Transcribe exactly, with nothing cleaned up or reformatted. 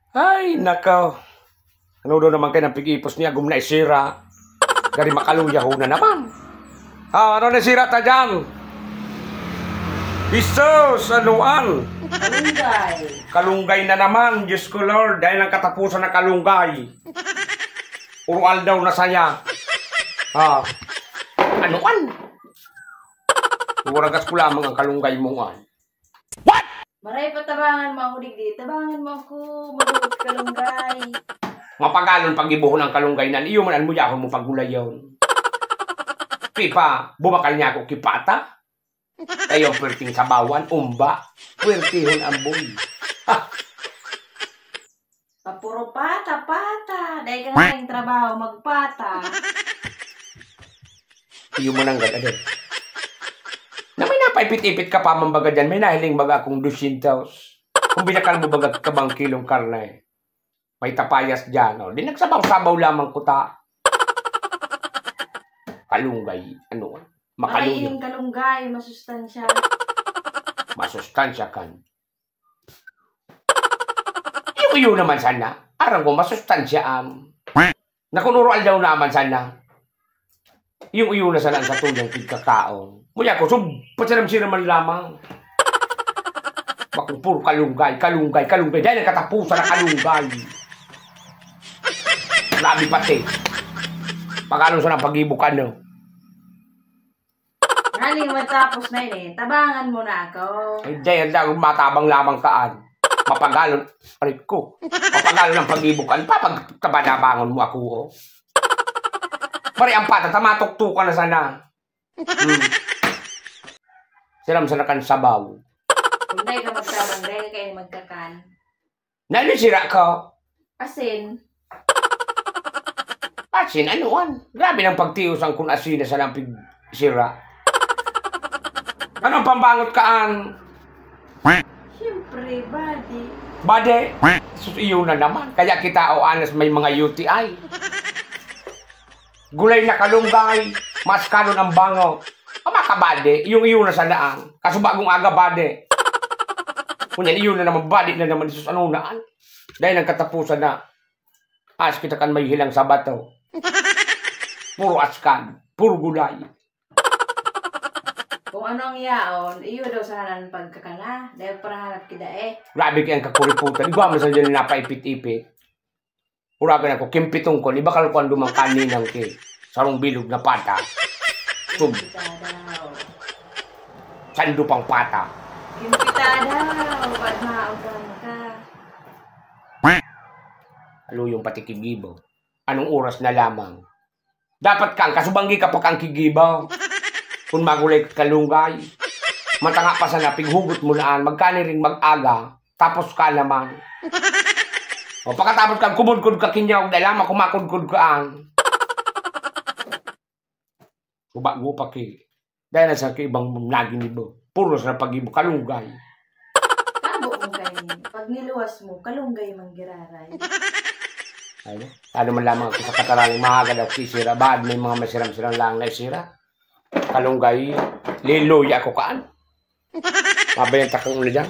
Ay, nakaw. Ano daw naman kayo ng pig-ipos niya? Gum na isira. Gari makaluyaw na naman. Ah, ano na sira ta dyan? Jesus, anuan? Kalunggay. Kalunggay na naman, Diyos ko Lord. Dahil ang katapusan ng kalunggay. Puro aldaw na saya. Ah, anuan? Waragas ko lamang ang kalunggay mong an. Maray pa tabangan mo ako digdi, tabangan mo ako, maduot kalunggay. Mapagalon pag-ibuhon ang kalunggay nan iyo man an muyahon mo pagulayon. Pipa, bumakal niya ako kipata. Kayo ang pwerteng sabawan, umba. Pwertehon ang boy. Ha! Papuro pata, pata. Dai ka nga ning trabaho, magpata. Iyo mananggad, aden. Na may napaipit-ipit ka pa man baga dyan, may nahiling baga akong dosyentos. Kung binakal mo baga kabang kilong karne, may tapayas dyan, oh. Di nagsabaw-sabaw lamang kuta. Kalunggay, ano, makaluyo. Makain kalunggay, masustansya. Masustansya kan. Iyo-iyo naman sana. Aram ko, masustansya ang. Nakunuro aldaw naman sana. Iyo-iyo na sana ang satuyang pigkakaon. Muya ko, sub-, pasiram-siraman lamang. Bakong puro kalunggay, kalunggay, kalunggay. Dahil ang katapusan na kalunggay. Grabe pati. Pag-ano sana pag-ibukan, no? Nganing matapos na ini, tabangan mo na ako. Ay, dahil na, matabang lamang kaan. Mapagalon. Aray ko. Mapagalon ang pag-ibukan. Papagtabanabangon mo ako, oh. Pare, ang pata, tamatuktukan na sana. Hmm. Siram sana kan sabaw. Kung dai ka magtabang, dai ka kayo magkakan. Nano sira ka? Asin. Asin, anuan? Grabe ng pagtios ang kun asin na sa lampig sira. Anong pambangot kaan? Siyempre, body. Body? Sus, iyo na naman. Kaya kita o anas may mga U T I. Gulay na kalunggay, mas kalon ang bango. Ama ka bade, iyong iyo na sa daan. Kasubagong aga bade. Kunyan iyo na naman bade na naman, Jesus, ano naan? Dahil ang katapusan na, as kita kan may hilang sa bato. Puro askan, puro gulay. Kung ano ang yaon, iyo daw sana ang pagkakana. Dahil parahanap kida eh. Grabe kayang kakuriputan. Igwa mo sa dyan napaipit-ipit. Uragan ako, kimpitong ko, ibakal ko ang dumang kaninang ki. Sarong bilog na pata. Tub. Kimpita daw. Sando pang pata. Kimpita daw, pag maabang ka. Aluyong pati kigibo. Anong oras na lamang? Dapat kang kasubanggi ka pa kang kigibo. Kung magulay ka kalunggay. Matanga pa sana, pighugot mo naan, magkaniring mag-aga. Tapos ka naman. O, pagkatapos ka, kumudkod ka, kinyaw, dahil lama kumakudkod ka ang. Uba mo pa ki. Dahil na sa ibang naginibo. Puro sa pag-ibo, kalunggay. Tabo mo kayo. Pag niluwas mo, kalunggay manggiraray. Ay, ano man lamang ako sa katarang mahaga daw kisira. Baad may mga masiram-siram lang na isira. Kalunggay, liluya ako kaan. Mabayang takang ulo dyan.